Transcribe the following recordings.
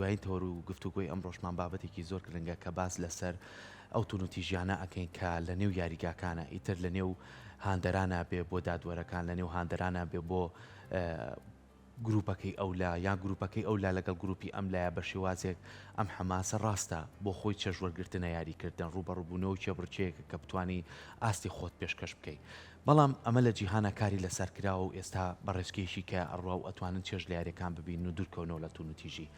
دوایین تەوەر و گفتوگۆی ئەمڕۆشمان بابەتێکی زۆر گرنگە کە باس لەسەر ئەو توندوتیژیانە ئەکەین کە لە نێو یاریگاکانە ئیتر لە نێو هاندەرانە بێ بۆ دادوەرەکان لە نێو هاندەرانە بێ بۆ گروپەکەی ئەولا یان گروپەکەی ئەولا لەگەڵ گروپی ئەملایە بە شێوازێک ئەم حەماسە ڕاستە بۆ خۆی چێژ وەرگرتنە یاریکردن ڕووبەڕووبوونەوە و کێبڕکێیەکە کە بتوانی ئاستی خۆت پێشکەش بکەی بەڵام ئەمە لە جیهانا کاری لەسەر کراوە و ئێستا بە ڕێچکەیەکی کە ئەڕوا و ئەتوانن چێژ لە یاریەکان ببینن و دوورکەونەوە لە توونوتیژی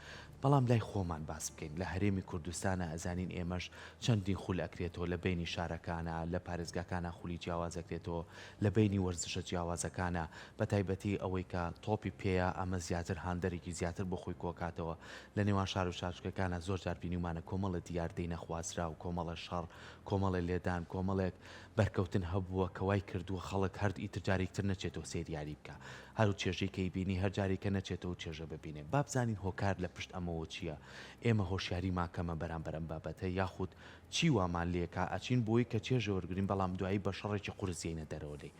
بەڵام لای خۆمان باس بکەین لە هەرێمی کوردستانا ئەزانین ئێمەش چەندین خول ئەکرێتەوە لە بەینی شارەکانا لە پارێزگاکانا خولی جیاواز ئەکرێتەوە لە بەینی وەرزشە جیاوازەکانا بە تایبەتی ئەوەی کە تۆپی پێیە ئەمە زیاتر هاندەرێکی زیاتر بۆ خۆی کۆکاتەوە لە نێوان شار و شارچکەکانا زۆر جار بینیومانە کۆمەڵێ دیاردەی نەخوازراو کۆمەڵێ شەڕ کۆمەڵێ لێدان کۆمەڵێک بەرکەوتن هەبووە کە وای کردووە خەڵک هەر ئیتر جارێکی تر نەچێتەوە سەیری یاری بکا هەر و چێژەی کە ئەیبینی هەر جارێکە نەچێتەوە چێژە ببینێ با بزانین هۆکار لە پشت ئەمەوە چییە ئێمە هۆشیاریمان کەمە بەرامبەر ئەم بابەتە یاخود چی وامان لێکا ئەچین بۆی کە چێژ وەرگرین بەڵام دوایی بە شەڕێکی قورس یەینە دەرەوە لێی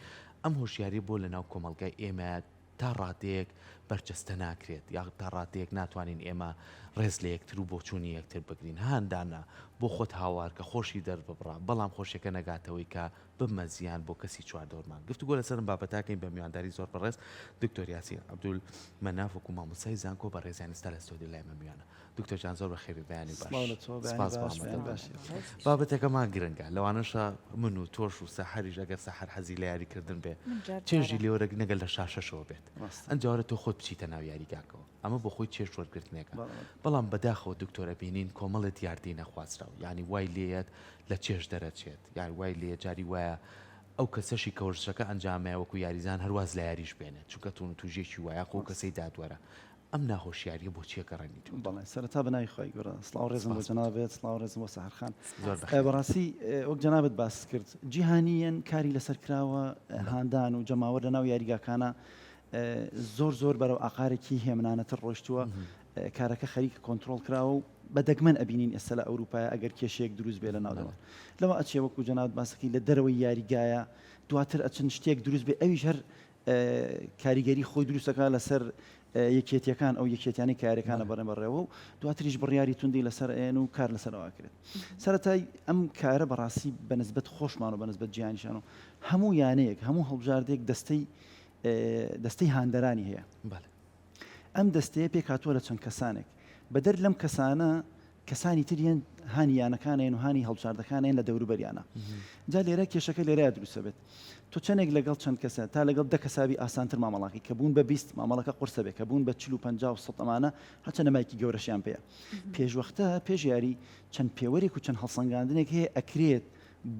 ئەم هۆشیاریە بۆ لەناو کۆمەڵگای ئێمە تا ڕادەیەک بەرجەستە ناکرێت یا تا ڕادەیەک ناتوانین ئێمە ڕێز لە یەکتر و بۆچوونی یەکتر بگرین هاندانە بۆ خۆت هاوار کە خۆشی دەرببڕە بەڵام خۆشیەکە نەگاتەوەی کە ببمە زیان بۆ کەسی چواردەورمان گفتوگۆ لەسەر ئەم بابەتە کەین بە میوانداری زۆر بەڕێز دکتۆر یاسین عەبدول مەناف وەکو مامۆستای زانکۆ بەڕێزیان ئێستا لە ستۆدیۆ لای مە میوانە دکتۆر جان زۆر بەخێربێی بەیانی باش سڵاو لە تۆ بەیانی سپاس بۆ باش بەیانی ئامادەبوونت. باش بابەتەکەمان گرنگە لەوانەشە من و تۆش و سەحەریش ئەگەر سەحەر حەزی لە یاریکردن بێ من جار چێژی جارە. لێوەرەگ نەگەل لە شاشەشەوە بێت ڕاستە. ئەنجا وەرە تۆ خۆت بچیتە ناو یاریگاکەوە ئەمە بۆ خۆی چێژ وەرگرتنێکە بەڵێ بەڵێ. بەڵام بەداخەوە دکتۆر ئەبینین کۆمەڵێ دیاردەی نەخوازراو یانی وای لێیەت لە چێژ دەرەچێت یان وای لێیە جاری وایە ئەو کەسەشی کە وەرزشەکە ئەنجامەیە وەکو یاریزان هەر واز لە یاریش بێنێت چونکە توونوتوژیەکی وایە خۆ ڕاستە. کەسەی دادوەرە ئەم ناهۆشیاریە بۆ چیە گەڕێنیتەوە؟ بەڵێ سەرەتا بە ناوی خوای گەورە سڵاو ڕێزم بۆ سپاس بۆ تۆ. جەنابت سڵاو ڕێزم بۆ سەحەر خان زۆر سپاس. بەخێر بێی. بەڕاستی وەک جەنابت باست کرد جیهانییەن کاری لەسەر کراوە بەڵێ. هاندان و جەماوەر لەناو یاریگاکانە زۆر زۆر بەرەو ئاقارێکی هێمنانەتر ڕۆیشتووە کارەکە خەریکە کۆنترۆڵ کراوە و بە دەگمەن ئەبینین ئێستا لە ئەوروپایە ئەگەر کێشەیەک دروست بێ لە ناو بەڵێ. دەوڵەت لەوە ئەچێ وەکو جەنابت باسەکەی لە دەرەوەی یاریگایە دواتر ئەچن شتێک دروست بێ ئەویش هەر کاریگەری خۆی دروست دەکات لەسەر یەکێتیەکان ئەو یەکێتیانەی کە یاریەکانە بەڕێن بەڕێوە و دواتریش بڕیاری توندی لەسەر ئەیەن و کار لەسەر ئەوە کرێت سەرەتای ئەم کارە بەڕاستی بەنسبەت خۆشمان و بەنسبەت جیهانیشان و هەموو یانەیەک هەموو هەڵبژاردێک دەستەی دەستەی هاندەرانی هەیە ئەم دەستەیە پێکهاتووە لە چەند کەسانێک بەدەر لەم کەسانە کەسانی تر یەن هانی یانەکانێن و هانی هەڵبژاردەکانێن لە دەوروبەریانە جا لێرە کێشەکە لێرە دروستە بێت تۆ چەندێک لەگەڵ چەند کەسە تا لەگەڵ دە کەسابی ئاسانتر مامەڵاکی کە بوون بە 20 مامەڵەکە قورسە بێ کە بوون بە 40 و 50 و 100 ئەمانە هەرچەندە مایکی گەورەشیان پێیە پێشوەختە پێش یاری چەند پێوەرێک و چەند هەڵسەنگاندنێک هەیە ئەکرێت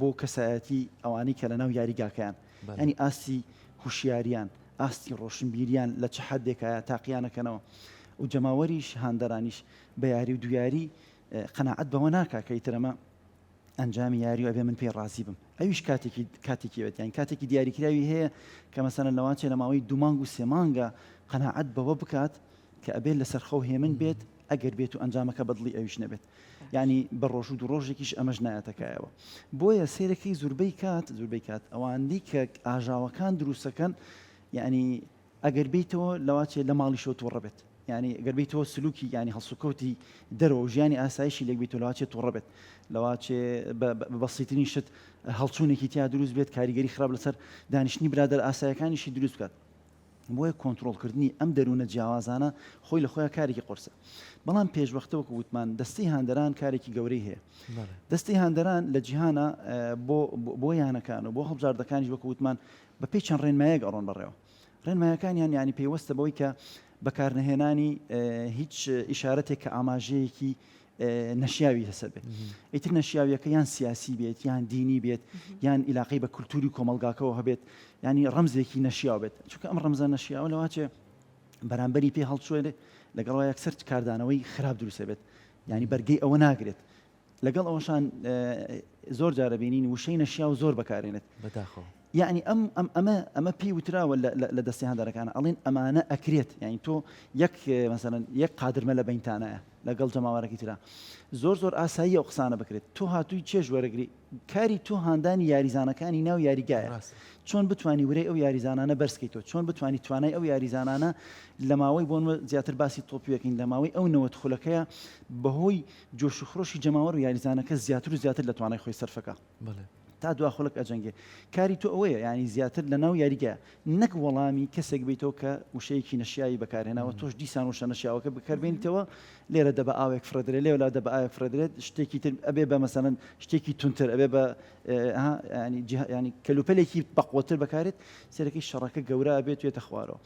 بۆ کەسایەتی ئەوانەی کە لەناو یاریگاکەیان ینی ئاستی هوشیاریان ئاستی ڕۆشنبیریان لە چ حدێکایە تاقییانەکەنەوە و جەماوەریش هاندەرانیش بە یاری و دویاری قەناعەت بەوە ناکا کە ئیتر ئەمە ئەنجامی یاری و ئەبێ من پێی ڕازی بم ئەویش کاتێکی کاتێکی بێت یان کاتێکی دیاریکراوی هەیە کە مەسەلەن لەوانچێ لە ماوەی دوو مانگ و سێ مانگە قەناعەت بەوە بکات کە ئەبێت لەسەر خەو هێمن بێت ئەگەر بێت و ئەنجامەکە بەدڵی ئەویش نەبێت ینی بە ڕۆژ و دوو ڕۆژێکیش ئەمەش نایەتەکایەوە بۆیە سێرەکەی زوربەی کات زوربەی کات ئەوانەی کە ئاژاوەکان دروستەکەن یعنی ئەگەر بێیتەوە لەواچێ لە ماڵیشەوە توڕە بێت یانی گەر بێیتەوە سلوکی یانی هەڵسوکەوتی دەرەوە و ژیانی ئاسایشی لێک بێیتەوە لەواچێ توڕە بێت لەواچێ بە بەسیترین شت هەڵچوونێکی تیا دروست بێت کاریگەری خراپ لەسەر دانیشتنی برادەر ئاسایەکانیشی دروست بکات بۆیە کۆنترۆڵکردنی ئەم دەروونە جیاوازانە خۆی لە خۆیان کارێکی قورسە بەڵام پێشوەختە وەکو وتمان دەستەی هاندەران کارێکی گەورەی هەیە دەستەی هاندەران لە جیهانە بۆ بۆ یانەکان و بۆ هەڵبژاردەکانیش وەکو وتمان بەپێی چەند ڕێنمایەک ئەڕۆن بەڕێوە. ڕێنمایەکانیان یانی پەیوەستە بەوەی کە بەکارنەهێنانی هیچ ئیشارەتێک کە ئاماژەیەکی نەشیاوی لەسەر بێت. ئیتر نەشیاویەکە یان سیاسی بێت یان دینی بێت یان ئیلاقەی بە کولتوری کۆمەڵگاکەوە هەبێت ینی ڕەمزێکی نەشیاو بێت چونکە ئەم ڕەمزە نەشیاوە لەواچێ بەرامبەری پێ هەڵچوێنێ لەگەڵ یەکسەر کاردانەوەی خراپ دروستە بێت ینی بەرگەی ئەوە ناگرێت لەگەڵ ئەوەشان زۆر جارە بینین وشەی نەشیاو زۆر بەکارێنێت. بەداخەوە. یعنی ئەم ئەم ئەمە ئەمە پێی وتراوە لە دەستی هاندەرەکانە ئەڵێن ئەمانە ئەکرێت یعنی تۆ یەک مەسەلەن یەک قادرمە لە بینتانایە لەگەڵ جەماوەرەکەی ترا زۆر زۆر ئاساییە ئەو قسانە بکرێت تۆ هاتووی چێژ وەرەگری کاری تۆ هاندانی یاریزانەکانی ناو یاریگایە چۆن بتانی ورەی ئەو یاریزانانە بەرزکەیتەوە چۆن بتانی توانای ئەو یاریزانانە لە ماوەی بۆن زیاتر باسی تۆپیەکەین لە ماوەی ئەو 90 خولەکەیە بەهۆی جۆش و خرۆشی جەماوەر و یاریزانەکە زیاتر و زیاتر لە توانای خۆی سەرفەکە. تا دوا خولەک ئەجەنگێ کاری تۆ ئەوەیە یانی زیاتر لە ناو یاریگا نەک وەڵامی کەسێک بیتەوە کە وشەیەکی نەشیاوی بەکارهێناوە تۆش دیسان وشە نەشیاوەکە بەکاربێنیتەوە لێرە دە بە ئاوێک فڕێدرێ لێولا دە بە ئاوێک فڕێدرێت شتێکی تر ئەبێ بە مەسەلەن شتێکی تونتر ئەبێ بە ینی ینی کەلوپەلێکی بەقوەتر بەکارێت سەرەکەی شەڕەکە گەورە ئەبێت وێتە خوارەوە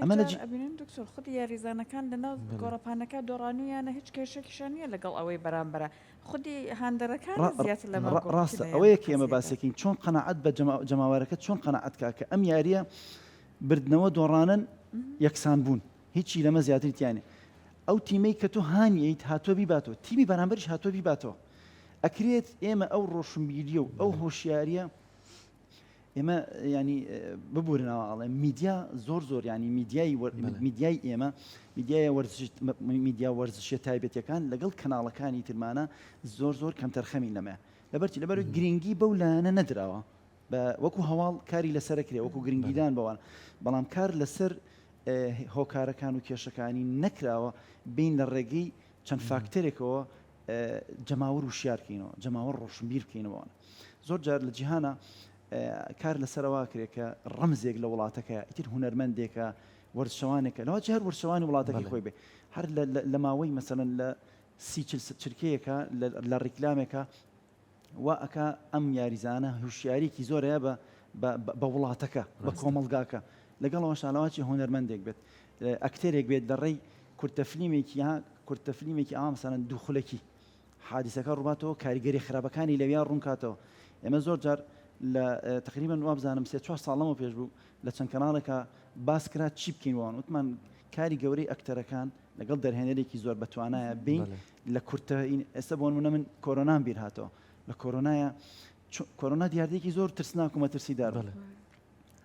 ئەمە لە ئەبینن دکتۆر خودی یاریزانەکان لەناو گۆڕەپانەکە دۆڕانویانە هیچ کێشێکیشان نییە لەگەڵ ئەوەی بەرامبەرە خودی هاندەرەکان زیاتر لە ڕاستە ئەوەیە کە ئێمە باسێکین چۆن قەناعەت بە جەماوەرەکە چۆن قەناعەت کا کە ئەم یاریە بردنەوە دۆڕانن یەکسان بوون هیچی لەمە زیاتری تیانێ ئەو تیمەی کە تۆ هانیت هاتووە بیباتەوە تیمی بەرامبەریش هاتووە بیباتەوە ئەکرێت ئێمە ئەو ڕۆشنبیریە و ئەو هۆشیاریە ئێمە ینی ببورنەوە ئەڵێ میدیا زۆر زۆر ینی میدیای میدیای ئێمە میدیای وەرزش میدیا وەرزشیە تایبەتەکان لەگەڵ کەناڵەکانی ترمانە زۆر زۆر کەمتەرخەمین لەمە لەبەرچی لەبەر گرنگی بەو لایەنە نەدراوە بە وەکو هەواڵ کاری لەسەرکرێ وەکو گرنگیدان بەوان بەڵام کار لەسەر هۆکارەکان و کێشەکانی نەکراوە بین لە ڕێگەی چەند فاکتەرێکەوە جەماوەر وشیار کەینەوە، جەماوەر ڕۆشنبیر بکەینەوە. زۆر جار لە جیهانا کار لەسەر ئەوە کرێ کە ڕەمزێک لە وڵاتەکەیە، ئیتر هونەرمەندێکە، وەرزشەوانێکە، لەوە هەر وەرزشەوانی وڵاتەکەی خۆی بێ، هەر لە ماوەی مەسەلەن لە سی چل چرکەیەکە لە ڕیکلامێکە وا ئەکا ئەم یاریزانە هوشیاریەکی زۆر هەیە بە بە وڵاتەکە بە کۆمەڵگاکە لەگەڵ ئەوەشا لەواچی هونەرمەندێک بێت ئەکتەرێک بێت لە ڕێی کورتە فلیمێکی ها کورتە فلیمێکی ئاوا مەسەلەن دوو خولەکی حادیسەکە ڕووباتەوە کاریگەری خراپەکانی لەویا ڕوونکاتەوە ئێمە زۆر جار لە تقریبا وابزانم سێ چوار ساڵ لەمەو پێش بوو لە چەند کەناڵێکا باس کرا چی بکەین وان وتمان کاری گەورەی ئەکتەرەکان لەگەڵ دەرهێنەرێکی زۆر بەتوانایە بین لە کورتە ئێستا بۆ نمونە من کۆرۆنام بیر هاتەوە لە کۆرۆنایە کۆرۆنا دیاردەیەکی زۆر ترسناک و مەترسیدار بوو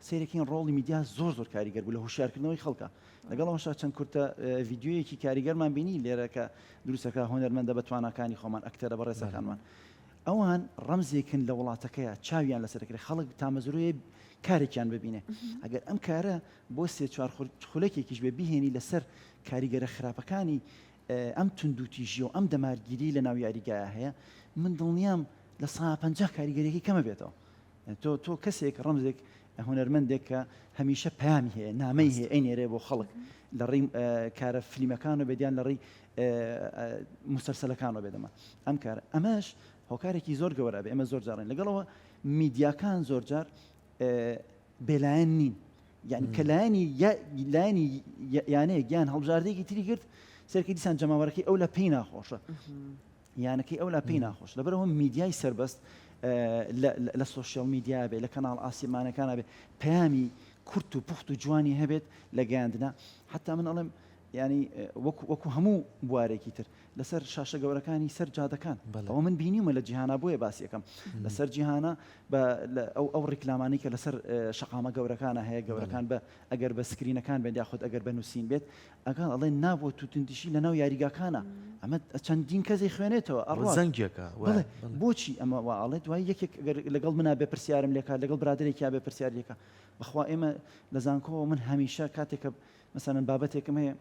سەیرەکەین ڕۆڵی میدیا زۆر زۆر کاریگەر بوو لە هۆشیارکردنەوەی خەڵکە لەگەڵ ئەوەشا چەند کورتە ڤیدیۆیەکی کاریگەرمان بینی لێرە کە دروستەکە هونەرمەندە بە تواناکانی خۆمان ئەکتەرە بەڕێزەکانمان ئەوان ڕەمزێکن لە وڵاتەکەیە چاویان لەسەر دەکرێت خەڵک تامەزرۆیە کارێکیان ببینێ ئەگەر ئەم کارە بۆ سێ چوار خولەکێکیش بێ بیهێنی لەسەر کاریگەرە خراپەکانی ئەم توندوتیژی و ئەم دەمارگیری لە ناو یاریگایە هەیە من دڵنیام 50% کاریگەریەکەی کەمە بێتەوە تۆ تۆ کەسێک ڕەمزێک هونەرمەندێک کە هەمیشە پەیامی هەیە نامەی هەیە ئەینێرێ بۆ خەڵک لە ڕێی کارە فلیمەکان و بێدیان لە ڕێی مسلسلەکانەوە بێدەمە ئەم کارە ئەمەش هۆکارێکی زۆر گەورە بێ ئێمە زۆر جارین لەگەڵەوە میدیاکان زۆر جار بێلایەن نین یعنی کە لایەنی لایەنی یانەیەک یان هەڵبژاردەیەکی تری گرت سەرکی دیسان جەماوەرەکەی ئەو لە پێی ناخۆشە یانەکەی ئەولا پێی ناخۆش لەبەرئەوە میدیای سەربەست لە سۆشیال میدیا بێ لە کەناڵ ئاسیمانەکانە بێ پەیامی کورت و پوخت و جوانی هەبێت لە گەیاندنا حتا من ئەڵێم ینی وەکو وەکو هەموو بوارێکی تر لەسەر شاشە گەورەکانی سەر جادەکان ئەوە من بینیومە لە جیهانا بۆیە باسیەکەم لەسەر جیهانە بە ئەو ئەو ڕیکلامانی کە لەسەر شەقامە گەورەکانە هەیە گەورەکان بە ئەگەر بە سکرینەکان بێت یاخود ئەگەر بە نووسین بێت ئەگەڵ ئەڵێن نا بۆ توتندیشی لەناو یاریگاکانە ئەمە چەندین کەسی خوێنێتەوە ئەڕوا زەنگێکە بەڵێ بۆچی ئەمە وا ئەڵێ دوای یەکێک ئەگەر لەگەڵ منا بێ پرسیارم لێکات لەگەڵ برادەرێکیا بێ پرسیار لێکا بەخوا ئێمە لە زانکۆوە من هەمیشە کاتێک کە مەسەلەن بابەتێکم هەیە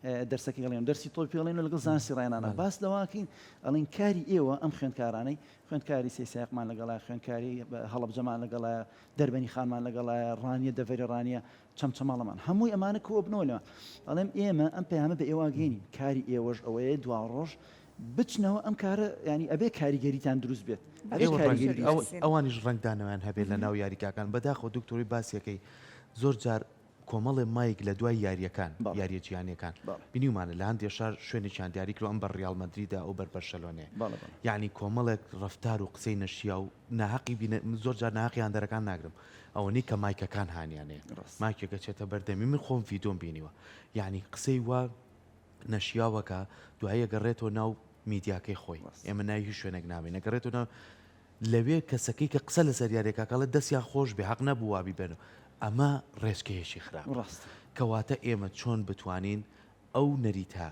دەرسەکەی ئەڵێن دەرسی تۆپی ئەڵێن لەگەڵ زانستی ڕێنانە باس لەواکەین ئەڵێن کاری ئێوە ئەم خوێندکارانەی خوێندکاری سێسایقمان لەگەڵای خوێندکاری هەڵەبجەمان لەگەڵای دەربەنی خانمان لەگەڵای ڕانیە دەڤەری ڕانیە چەمچەماڵەمان هەمووی ئەمانە کۆبنەوە لەوان ئەڵێم ئێمە ئەم پەیامە بە ئێوە گەینین کاری ئێوەش ئەوەیە دوا ڕۆژ بچنەوە ئەم کارە ینی ئەبێ کاریگەریتان دروست بێت ئەوانیش ڕەنگدانەوەیان هەبێت لە ناو یاریگاکان بەداخەوە دکتۆری باسیەکەی زۆر جار کۆمەڵێ مایک لە دوای یاریەکان یاریە جیهانیەکان بینیومانە لە هەندێ شار شوێنێکیان دیاری کرد ئەم بەر ڕیاڵ مەدریدە ئەو بەر بەرشەلۆنەیە یعنی کۆمەڵێک ڕەفتار و قسەی نەشیا و ناهەقی بینە زۆر جار ناهەقی هاندەرەکان ناگرم ئەوەنەی کە مایکەکان هانیانەیە مایکێک ئەچێتە بەردەمی من خۆم ڤیدۆم بینیوە یعنی قسەی وا نەشیاوەکە دوایی ئەگەڕێتەوە ناو میدیاکەی خۆی ئێمە ناوی هیچ شوێنێک نابین ئەگەڕێتەوە ناو. لەوێ کەسەکەی کە قسە لەسەر یاریەکە ئەکا ئەڵێ دەستیان خۆش بێ هەق نەبوو وا بیبەنەوە ئەمە ڕێچکەیەکی خراپە ڕاستە. کەواتە ئێمە چۆن بتوانین ئەو نەریتە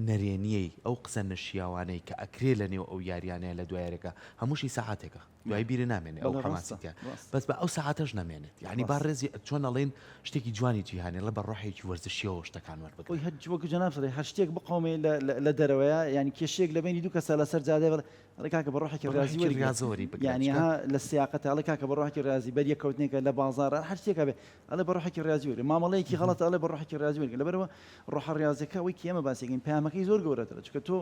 نەرێنیەی ئەو قسە نەشیاوانەی کە ئەکرێ لە نێو ئەو یاریانەیە لە دوای یاریەکە هەمووشی سەعاتێکە دوای بیرە نامێنێ ئەو بەڵێ حەماسی ڕاستە تیا ڕاستە بەس بە ئەو سەعاتەش نەمێنێت یعنی با ڕاستە. ڕێزی چۆن ئەڵێن شتێکی جوانی جیهانی ئەڵێ بە ڕۆحێکی وەرزشیەوە شتەکان وەربگرن. خۆی هەر وەکو جەنابت ئەڵێی هەر شتێک بقەومێ لە لە دەرەوەیە یانی کێشەیەک لە بەینی دوو کەسا لەسەر جادەیە بڵێ ئەڵێ کاکە بە ڕۆحێکی بە ڕیازی ڕۆحێکی وەریگرە ڕیازەوە وەری بگرە یانی چونکە ها لە سیاقەتا ئەڵێ کاکە بە ڕۆحێکی ڕیازی بەریەککەوتنێکە لە بازاڕا هەر شتێکا بێ ئەڵێ بە ڕۆحێکی ڕیازی وەرگرە مامەڵەیەکی غەڵەتە ئەڵێ بە ڕۆحێکی ڕیازی وەرگرە لەبەرئەوە ڕۆحە ڕیازیەکە ئەوەی کە ئێمە باسی ئەکەین پەیامەکەی زۆر گەورەترە چونکە تۆ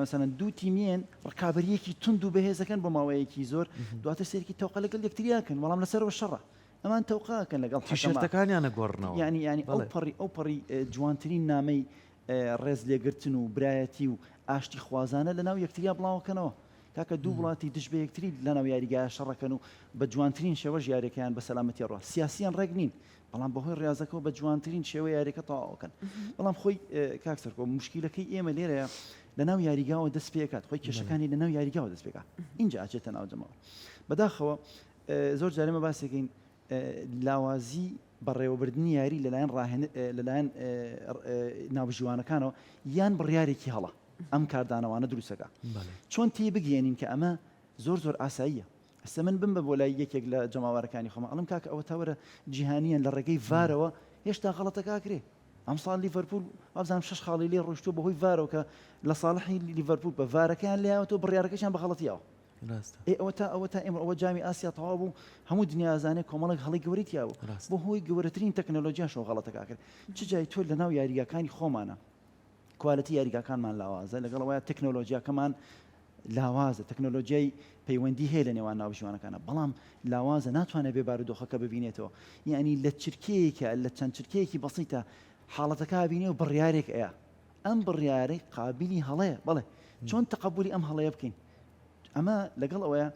مەسەلەن دوو تیمیێن ڕکابەریەکی توند و بەهێزەکەن بۆ ماوەیەکی زۆر دواتر سێرکی تەوقە لەگەڵ یەکتریاکەن بەڵام لەسەرەوە شەڕە ئەمان تەوقاکەن لەگەڵ حەکەما تیشێرتەکانیان ئەگۆڕنەوە یانی یانی ئەو بەڵێ. پەڕی ئەو پەڕی جوانترین نامەی ڕێز لێگرتن و برایەتی و ئاشتی خوازانە لەناو یەکتریا بڵاوەکەنەوە کاکە دوو وڵاتی دژ بە یەکتری لەناو یاریگایە شەڕەکەن و بە جوانترین شێوەش یاریەکەیان بە سەلامەتی ڕوا سیاسیان ڕێک نین بەڵام بەهۆی ڕاضەکەەوە بە جوانترین شێوە یاریەکە تەواوەکەن بەڵام خۆی کاک سەرکۆ مشکیلەکەی ئێمە لێرەیە لەناو یاریگاوە دەست پێکات خۆی کێشەکانی لەناو یاریگاوە دەست پێکات اینجا ئەچێتە ناو جەماوەر بەداخەوە زۆر جارێ مە باسێکین لاوازی بەڕێوەبردنی یاری لەلایەن ڕاهێن لەلایەن ناوبژیوانەکانەوە یان بڕیارێکی هەڵە ئەم کاردانەوانە دروستەکە چۆن تێی بگەێنین کە ئەمە زۆر زۆر ئاساییە ئەستا من بم بە بۆ لای یەکێک لە جەماوارەکانی خۆمە ئەڵم کاکە ئەوە تاوەرە جیهانیان لە ڕێگەی ڤارەوە هێشتا غەڵەتەکە کرێ ئەمساڵ لیڤەرپوول وابزانم شەش خاڵی لێ ڕۆیشتووە بەهۆی ڤارەوە کە لە ساڵحی لیڤەرپوول بە ڤارەکەیان لێیاوەتەوە بڕیارەکەشیان بە غەڵەتیاوە ڕاستە. ئێ ئەوەتا ئەوەتا ئێمە ئەوە جامی ئاسیا تەواو بوو هەموو دنیا ئەزانێ کۆمەڵێک هەڵەی گەورەی تیا بوو ڕاستە. بۆ هۆی گەورەترین تەکنەلۆجیاشەوە غەڵەتەکە کرد چ جای تۆ لەناو یاریگاکانی خۆمانە quality یاریگاکانمان لاوازە لەگەڵ ئەوەیا تەکنەلۆجیاکەمان لاوازە تەکنەلۆجیای پەیوەندی هەیە لە نێوان ناوبژیوانەکانە بەڵام لاوازە ناتوانێت بێ بارودۆخەکە ببینێتەوە یعنی لە چرکەیەکە لە چەند چرکەیەکی بەسیتە حاڵەتەکە بینێ و بڕیارێک ئەیە ئەم بڕیارەی قابلی هەڵەیە بەڵێ چۆن تەقەبولی ئەم هەڵەیە بکەین ئەمە لەگەڵ ئەوەیە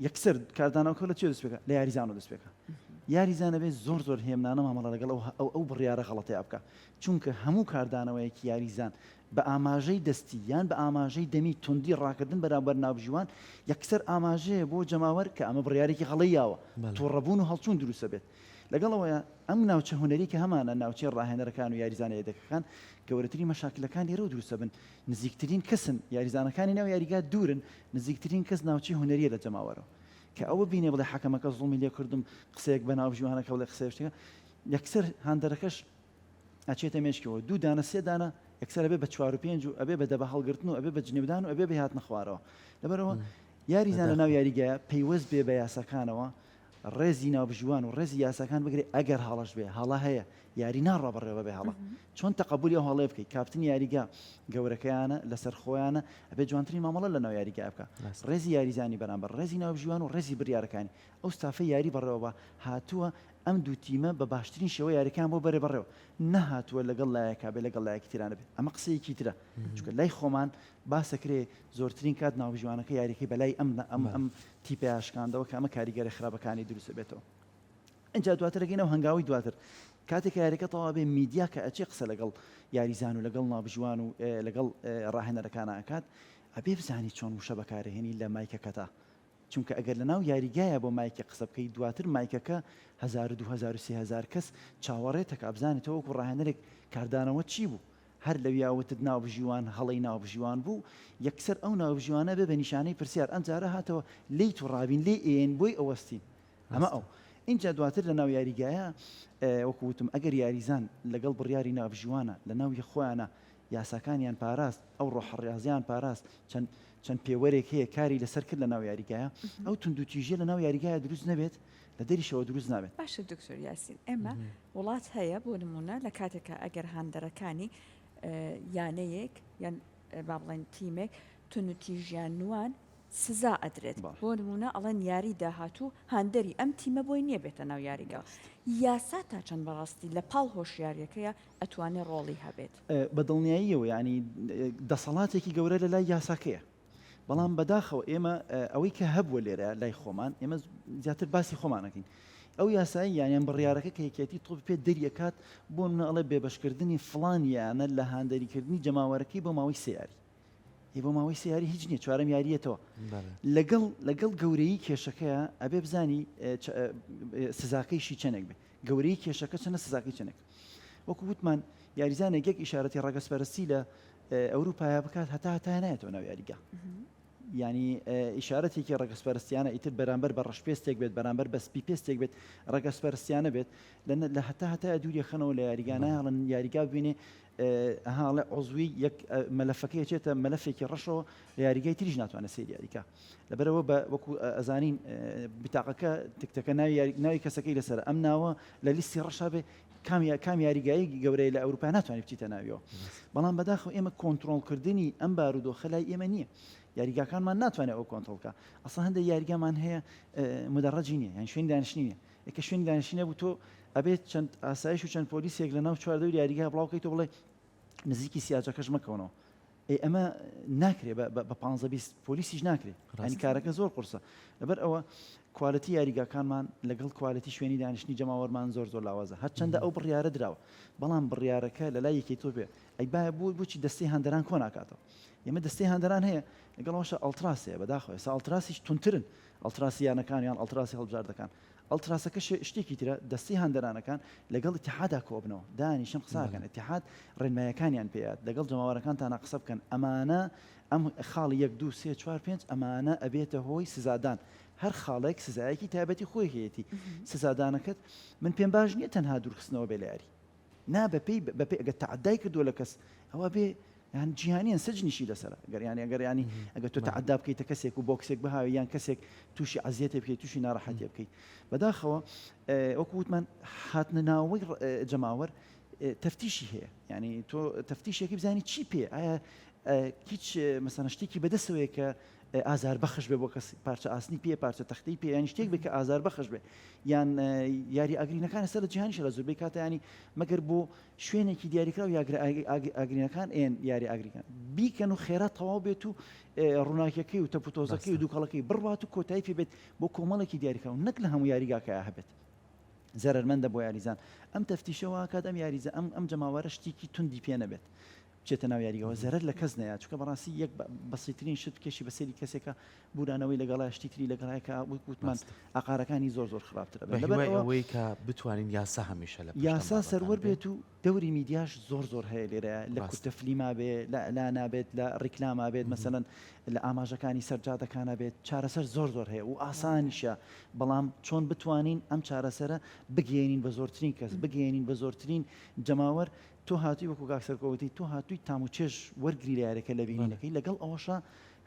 یەکسەر کاردانەوەکە لە چێ دەست پێکە لە یاریزانەوە دەست پێکە یاریزانە بێت زۆر زۆر هێمنانە مامەڵە لەگەڵ ئەو ئەو ئەو بڕیارە غەڵەتەیە بکە چونکە هەموو کاردانەوەیەکی یاریزان بە ئاماژەی دەستی یان بە ئاماژەی دەمی توندی ڕاکردن بەرامبەر ناوبژیوان یەکسەر ئاماژەیە بۆ جەماوەر کە ئەمە بڕیارێکی غەڵەی یاوە توڕەبوون و هەڵچوون دروستە بێت لەگەڵ ئەوەیە ئەم ناوچە هونەری کە هەمانە ناوچەی ڕاهێنەرەکان و یاریزانە یەدەکەکان گەورەترین مەشاکلەکان لێرەوە دروستە بن نزیکترین کەسن یاریزانەکانی ناو یاریگا دوورن نزیکترین کەس ناوچەی هونەریە لە جەماوەرەوە کە ئەوە بینێ بڵێ حەکەمەکە زوڵمی لێ کردم قسەیەک بە ناوبژیوانەکە بڵێ قسەیە شتێکە یەکسەر هاندەرەکەش ئەچێتە مێشکەوە دوو دانە سێ دانە یەکسەر ئەبێ بە چوار و پێنج و ئەبێ بە دەبە هەڵگرتن و ئەبێ بە جنێودان و ئەبێ بە هاتنە خوارەوە لەبەرەوە یاریزان لە ناو یاریگایە پەیوەست بێ بە یاساکانەوە ڕێزی ناوبژیوان و ڕێزی یاساکان بگرێ ئەگەر هەڵەش بێ هەڵە هەیە یاری ناڕوا بەڕێوە بەبێ هەڵە چۆن تەقەبولی ئەو هەڵەیە بکەی کاپتنی یاریگا گەورەکەیانە لەسەر خۆیانە ئەبێ جوانترین مامەڵە لەناو یاریگا بکا ڕێزی یاریزانی بەرامبەر ڕێزی ناوبژیوان و ڕێزی بریارەکانی ئەو ستافەی یاری بەڕێوە بە هاتووە ئەم دوو تیمە بە باشترین شێوە یاریەکان بۆ بەرێ بەڕێوە نەهاتووە لەگەڵ لایەکا بێ لەگەڵ لایەکی ترانە بێ ئەمە قسەیەکی ترە چونکە لای خۆمان باسەکرێ زۆرترین کات ناوبژیوانەکە یاریەکەی بەلای ئەم ئەم ئەم تیپەیا شکاندەوە کە ئەمە کاریگەرە خراپەکانی دروست ئەبێتەوە. ئینجا دواتر ئەگەینەوە هەنگاوی دواتر کاتێک کە یاریەکە تەواو بێ میدیا کە ئەچێ قسە لەگەڵ یاریزان و لەگەڵ ناوبژیوان و لەگەڵ ڕاهێنەرەکانە ئەکات ئەبێ بزانی چۆن وشە بەکارهێنی لە مایکەکەتا چونکە ئەگەر لەناو یاریگایە بۆ مایکێک قسە بکەی دواتر مایکەکە هەزار و 2000 و 3000 کەس چاوەڕێتەکە بزانێت تۆ وەکو ڕاهێنەرێک کاردانەوە چی بوو هەر لەویا وتت ناوبژیوان هەڵەی ناوبژیوان بوو، یەکسەر ئەو ناوبژیوانە بێ بە نیشانەی پرسیار، ئەم جارە هاتەوە لێی توڕابین، لێی ئێین، بۆی ئەوەستین. ئەمە ئەو. ئینجا دواتر لە ناو یاریگایە وەکو وتم ئەگەر یاریزان لەگەڵ بڕیاری ناوبژیوانە لە ناو خۆیانە یاساکانیان پاراست، ئەو ڕۆحە ڕیازیان پاراست، چەند چەند پێوەرێک هەیە کاری لەسەر کرد لە ناو یاریگایە، ئەو توندوتیژیە لە ناو یاریگایە دروست نەبێت، لە دەریشەوە دروست نابێت. باشە دکتۆر یاسین ئێمە وڵات هەیە بۆ نمونە لە کاتێکا ئەگەر هاندەرەکانی یانەیەک یان با بڵێن تیمێک تونوتیژیان نوان سزا ئەدرێت بۆ نمونە ئەڵێن یاری داهاتوو هاندەری ئەم تیمە بۆی نییە بێتە ناو یاریگا یاسا تا چەند بەڕاستی لە پاڵ هۆشیاریەکەیە ئەتوانێ ڕۆڵی هەبێت؟ بە دڵنیاییەوە یانی دەسەڵاتێکی گەورە لە لای یاساکەیە بەڵام بەداخەوە ئێمە ئەوەی کە هەبووە لێرە لای خۆمان ئێمە زیاتر باسی خۆمان ئەکەین ئەو یاسایی یانیان بڕیارەکە کە یەکێتی تۆپی پێ دەریەکات بۆ منە ئەڵێ بێبەشکردنی فڵان یانە لە هاندەریکردنی جەماوەرەکەی بۆ ماوەی سێ یاری. ی بۆ ماوەی سێ یاری هیچ نییە چوارەم یاریەتەوە لەگەڵ لەگەڵ گەورەی کێشەکەیە ئەبێ بزانی سزاکەیشی چەندێک بێ گەورەی کێشەکە چەنە سزاکەی چەندێک وەکو وتمان یاریزانێک یەک ئیشارەتی ڕەگەزپەرستی لە ئەوروپایە بکات هەتا هەتا نایەتەوە ناو یاریگا یانی ئیشارەتێکی ڕەگەزپەرستیانە ئیتر بەرامبەر بە ڕەشپێستێک بێت بەرامبەر بە سپی پێستێک بێت ڕەگەزپەرستیانە بێت لە هەتا هەتا دووری خەنەوە لە یاریگا نایڵن یاریگا ببینێ ئەهاڵێ عزوی یەک مەلەفەکەی چێتە مەلەفێکی ڕەشەوە لە یاریگای تریش ناتوانێت سەیری یاریکا لەبەرەوە بە وەکو ئەزانین بتاقەکە تکتەکە ناوی ناوی کەسەکەی لەسەر ئەم ناوە لە لیستی ڕەشا بێ کام کام یاریگایی گەورەی لە ئەوروپا ناتوانێت بچیتە ناویەوە بەڵام بەداخەوە ئێمە کۆنتترۆلکردنی ئەم بارودۆخە لای ئێمە نییە یاریگاکانمان ناتوانێت ئەو کۆنتترۆلکە ئەسا هەندێک یاریگامان هەیە مدەڕەجی نییە یان شوێن دانیشتنی نییە کە شوێن دانیشتنی نەبوو تۆ ئەبێت چەند ئاسایش و چەند پۆلیسێک لە ناو چواردەوری یاریگا بڵاو کەیتەوە بڵێ نزیکی سیاجەکەش مەکەونەوە ئەی ئەمە ناکرێ بە پ 20 پۆلیسیش ناکرێ ینی کارەکە زۆر قورسە لەبەر ئەوە quality یاریگاکانمان لەگەڵ quality شوێنی دانیشتنی جەماوەرمان زۆر زۆر لاوازە هەرچەندە ئەو بڕیارە دراوە بەڵام بڕیارەکە لە لای یەکێتی بێ ئەی باە بۆ بۆچی دەستی هەندەران کۆ ناکاتەوە ئێمە دەستی هەندەران هەیە لەگەڵ ئەوەشە ئەڵتراس هەیە بەداخەوە ئێستا ئەڵتراسیش تونترن ئەڵتراسی یانەکان یان ئەڵتراسی هەڵبژاردەکان ئەڵتراسەکە شتێکی ترە دەستی هاندەرانەکان لەگەڵ ئیتیحادا کۆبنەوە دانیشن قساکەن ئیتیحاد ڕێنمایەکانیان پێیات لەگەڵ جەماوەرەکانتانە قسە بکەن ئەمانە ئەم خاڵی یەک دوو سێ چوار پێنج ئەمانە ئەبێتە هۆی سزادان هەر خاڵێک سزایەکی تایبەتی خۆی هەیەتی سزادانەکەت من پێم باش نییە تەنها دوورخستنەوە بێ لە یاری نا بەپێی بەپێی ئەگەر تەعەدای کردووە لە کەس ئەوە بێ یان جیهانیان سجنیشی لەسەرە گەر یانی ئەگەر ینی ئەگەر تۆ تەعەدا بکەیتە کەسێک و بۆکسێک بهاوی یان کەسێک تووشی عەزیەتێ بکەیت تووشی ناڕەحەتێ بکەیت بەداخەوە وەکو وتمان هاتنە ناوەی جەماوەر تەفتیشی هەیە ینی تۆ تەفتیشێکی بزانی چی پێ ئایا هیچ مەسەنە شتێکی بەدەستەوەیە کە ئازار بەخش بێ بۆ کەس پارچە ئاسنی پێ پارچە تەختەی پێ یانی شتێک بێ کە ئازار بەخش بێ یان یاری ئاگرینەکان سەر لە جیهانیشە لە زۆربەی کاتیانی مەگەر بۆ شوێنێکی دیاریکراو یاگرە ئاگرینەکان ئێن یاری ئاگریکان بیکەن و خێرا تەواو بێت و ڕووناکیەکەی و تەپوتۆزەکەی و دووکەڵەکەی بڕوات و کۆتایی پێ بێت بۆ کۆمەڵێکی دیاریکراو نەک لە هەموو یاریگاکە هەبێت زەرەرمەندە بۆ یاریزان ئەم تەفتیشە واکات ئەم یاریزە ئەم ئەم جەماوەرە شتێکی توندی پێ نەبێت بچێتە ناو یاریگەوە زەرەر لە کەس نەیات چونکە بەڕاستی یەک بەسیترین شت بکێشی بە سەری کەسێکە بورانەوەی لەگەڵا شتی تری لەگەڵایە کە وەک وتمان ئاقارەکانی زۆر زۆر خراپترە بە هیوای ئەوەی کە بتوانین یاسا هەمیشە لە یاسا سەروەر بێت و دەوری میدیاش زۆر زۆر هەیە لێرە لە کورتە فلیما بێ لە ئەلانا بێت لە ڕیکلاما بێت مەسەلەن لە ئاماژەکانی سەر جادەکانە بێت چارەسەر زۆر زۆر هەیە و ئاسانیشە بەڵام چۆن بتوانین ئەم چارەسەرە بگەێنین بە زۆرترین کەس بگەێنین بە زۆرترین جەماوەر تۆ هاتووی وەکو کاک سەرکۆ وتی تۆ هاتووی تام و چێژ وەرگری لە یاریەکە لە بینینەکەی لەگەڵ ئەوەشا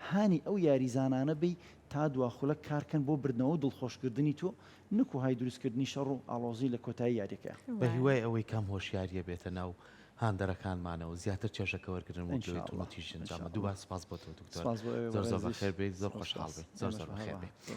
هانی ئەو یاریزانانە بی تا دوا خولەک کارکەن بۆ بردنەوە و دڵخۆشکردنی تۆ نەکو های دروستکردنی شەڕ و ئاڵۆزی لە کۆتایی یاریەکەیا. بە هیوای ئەوەی کەم هۆشیاریە بێتە ناو هاندەرەکانمانەوە زیاتر چێژەکە وەرگرن وەک لەوەی ان شاء الله توندوتیژی ان ئەنجامە شاء الله دووبارە سوپاس بۆ تۆ دکتۆر سپاس بۆ ئێوەی زۆر زۆر بەڕێزیش بەخێر بێیت زۆر سپاس خۆشحاڵ سپاس بین زۆر ئێمەش زۆر بەخێر هەروەها بێی. زۆر.